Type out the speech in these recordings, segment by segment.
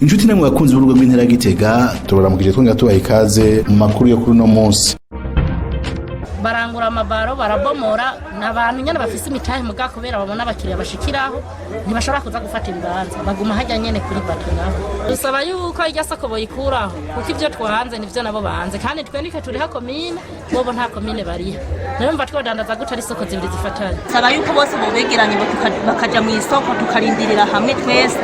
Inshuti namwe bakunzi b'urugo rw'intara ya Gitega, tubaramukije twongera tubaha ikaze mu makuru yo kuri uno munsi. Barangura amabaro, barabomora. Ni abantu nyine bafise imitahe, muga kubera babona abakiriya bashikiraho, ntibashobora kuza gufata ibibanza, baguma hajya nyene kuri bato. Nabo dusaba yuko irya soko boyikuraho, kuko ivyo twanze nivyo nabo banze, kandi twe nitwe turiha komine, bobo nta komine bariha. Nayo mva twodandaza gute ari isoko zibiri zifatanye? Saba yuko bose bobegeranye, bakaja mu isoko, tukarindirira hamwe twese,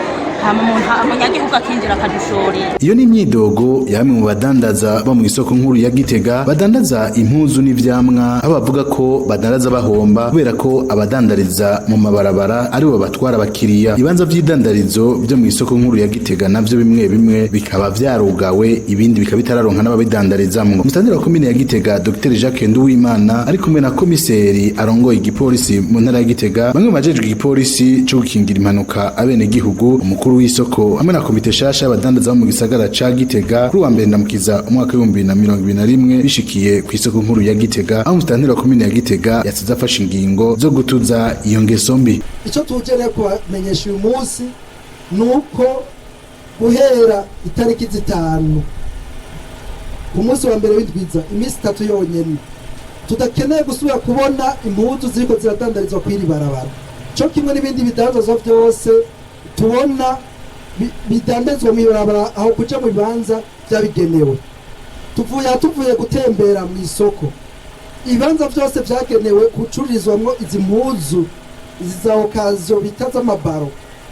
hama umuntu umunyagihugu akinjira akadushorera. Iyo ni imyidogo ya bamwe mu badandaza bo mu isoko nkuru ya Gitega, badandaza impuzu n'ivyamwa, aho bavuga ko badandaza bahomba kubera ko abadandariza mu mabarabara aribo batwara abakiriya. Ibibanza vy'idandarizo vyo mu isoko nkuru ya Gitega navyo bimwe bimwe bikaba vyarugawe, ibindi bikaba bitararonka n'ababidandarizamwo. Umusitanteri wa komine ya Gitega, Dr Jacques Nduwimana, ari kumwe na komiseri arongoye igipolisi mu ntara ya Gitega, bamwe mu bajejwe igipolisi co gukingira impanuka abenegihugu, umukuru w'isoko hamwe na komite shasha y'abadandaza bo mu gisagara ca Gitega, kuri wa mbere ndamukiza umwaka w'2021 bishikiye ku isoko nkuru ya Gitega, aho umusitanteri wa komine ya Gitega yasize afashe ingingo zo gutuza iyo ngeso mbi. Icyo tugereye kubamenyesha uyu munsi ni uko guhera itariki 5, ku munsi wa mbere w'indwiza, iminsi 3 yonyine, tudakeneye gusubira kubona impuzu ziriko ziradandarizwa kw'iri barabara, cyo kimwe n'ibindi bidandazwa byose tubona bidandazwa mw'ibarabara aho kuja mu bibanza vyabigenewe. Tuvuye aha, tuvuye gutembera mu isoko, ibibanza byose vyagenewe gucururizwamwo izi mpuzu, izi za occasion bita z'amabaro,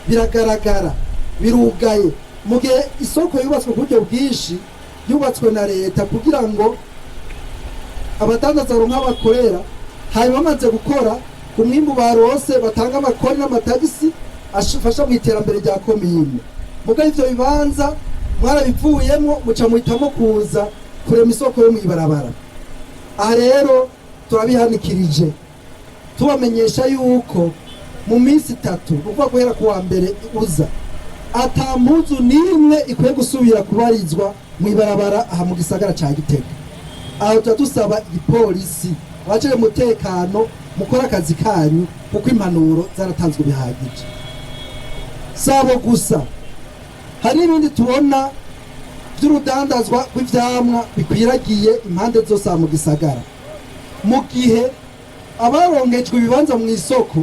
biragaragara birugaye, mu gihe isoko yubatswe ku buryo bwinshi, yubatswe na leta kugira ngo abadandaza baronke aho bakorera, hanyuma bamaze gukora, ku mwimbu barose batanga amakori n'amatagisi afasha mu iterambere rya komine. Mugabo ivyo bibanza mwarabivuyemo, muca muhitamo kuza kurema isoko yo mw'ibarabara. Aha rero turabihanikirije, tubamenyesha yuko mu minsi 3, ni ukuvuga guhera ku wa mbere uza, ata mpuzu n'imwe ikwiye gusubira kubarizwa mw'ibarabara aha mu gisagara ca Gitega. Aho tuba dusaba igipolisi, abajejwe umutekano, mukore akazi kanyu, kuko impanuro zaratanzwe bihagije. Sabo gusa, hari n'ibindi tubona by'urudandazwa rw'ivyamwa bikwiragiye impande zose aha mu gisagara, mu gihe abaronkejwe ibibanza mu isoko,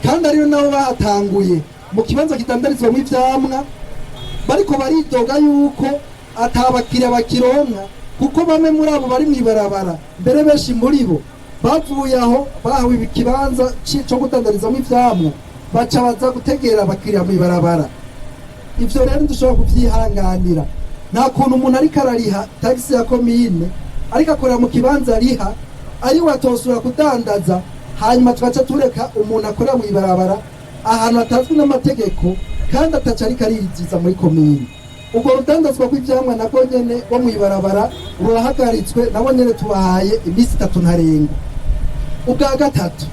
kandi ariyo nabo bahatanguye mu kibanza kidandarizwamo ivyamwa, bariko baridoga yuko ata bakiriya bakironka, kuko bamwe muri abo bari mw'ibarabara, mbere benshi muri bo bavuye aho bahawe ikibanza co kudandarizamo ivyamwa, baca baza gutegera abakiriya mw'ibarabara. Ivyo rero ntidushobora kuvyihanganira. Nta kuntu umuntu ariko arariha tagisi ya komine, ariko akorera mu kibanza ariha, ariwe atosura kudandaza, hanyuma tugaca tureka umuntu akorera mw'ibarabara ahantu hatazwi n'amategeko, kandi ataca ariko ariyiziza muri komine. Ubwo rudandazwa rw'ivyamwa nabwo nyene bo mw'ibarabara rurahagaritswe, nabo nyene tubahaye iminsi 3 ntarengwa. Ubwa gatatu,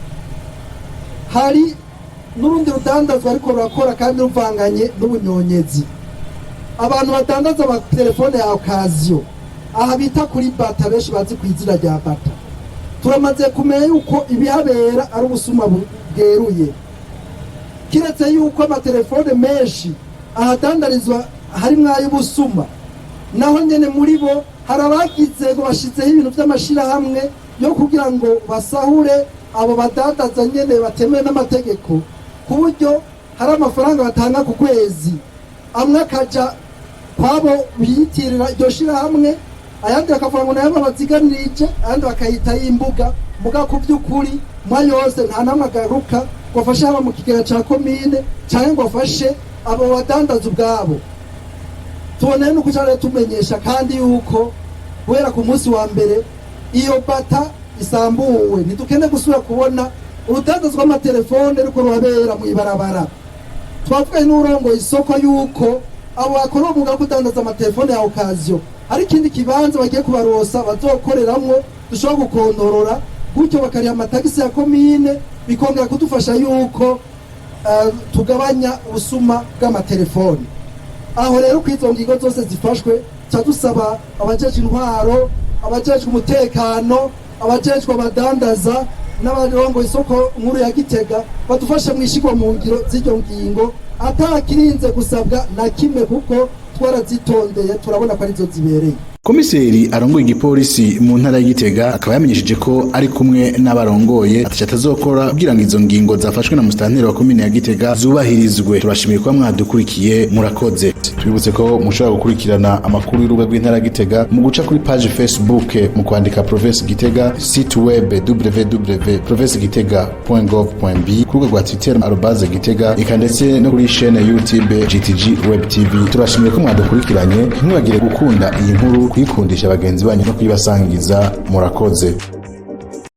hari n'urundi rudandazwa ariko rurakora kandi ruvanganye n'ubunyonyezi. Abantu badandaza amatelefone ya occasion aha bita kuri Bata, benshi bazi ku izina rya Bata, turamaze kumenya yuko ibihabera ari ubusuma bweruye. Kiretse yuko amatelefone menshi ahadandarizwa harimwo ay'ubusuma, naho nyene muri bo hari abagize ngo bashizeho ibintu vy'amashirahamwe yo kugira ngo basahure abo badandaza nyene batemewe n'amategeko, ku buryo hari amafaranga batanga ku kwezi, amwe akaja kwabo biyitirira iryo shirahamwe, ayandi bakavuga ngo nayo babaziganirije, ayandi bakayita y'imbuga. Muga ku by'ukuri mwa yose nta namwe agaruka ngo afashe haba mu kigega ca komine canke ngo afashe abo badandaza ubwabo. Tuboneye nuko cyane tumenyesha kandi yuko guhera ku munsi wa mbere iyo Bata isambuwe. Ntidukene gusubira kubona urudandazwa rw'amatelefone ruko ruhabera mw'ibarabara. Twavuganye n'urongoye isoko yuko abo bakora umwuga wo kudandaza amatelefone ya occasion hari ikindi kibanza bagiye kubarosa bazokoreramwo, dushobora gukontorora, gutyo bakariha amatagisi ya komine, bikongera kudufasha yuko tugabanya ubusuma bw'amatelefone. Aho rero kw'izo ngingo zose zifashwe, tuca dusaba abajejwe intwaro, abajejwe umutekano, abajejwe abadandaza n'abarongoye isoko nkuru ya Gitega badufashe mw'ishigwa mu ngiro z'iryo ngingo. Atakirinze gusabwa na kimwe, kuko twarazitondeye, turabona ko arizo zibereye. Komiseri arongoye igipolisi mu ntara ya Gitega akaba yamenyesheje ko ari kumwe n'abarongoye ataco atazokora kugira ngo izo ngingo zafashwe na musitanteri wa komine ya Gitega zubahirizwe. Turashimiye kuba mwadukurikiye, murakoze. Tubibutse ko mushobora gukurikirana amakuru y'urubuga rw'intara ya Gitega mu guca kuri page Facebook mu kwandika Province Gitega, site web www.provincegitega.gov.b, ku rubuga rwa Twitter @Gitega, eka ndetse no kuri chaîne YouTube GTG Web TV. Turashimiye ko mwadukurikiranye. Ntimwibagire gukunda iyi nkuru, kuyikundisha bagenzi banyu no kuyibasangiza. Murakoze.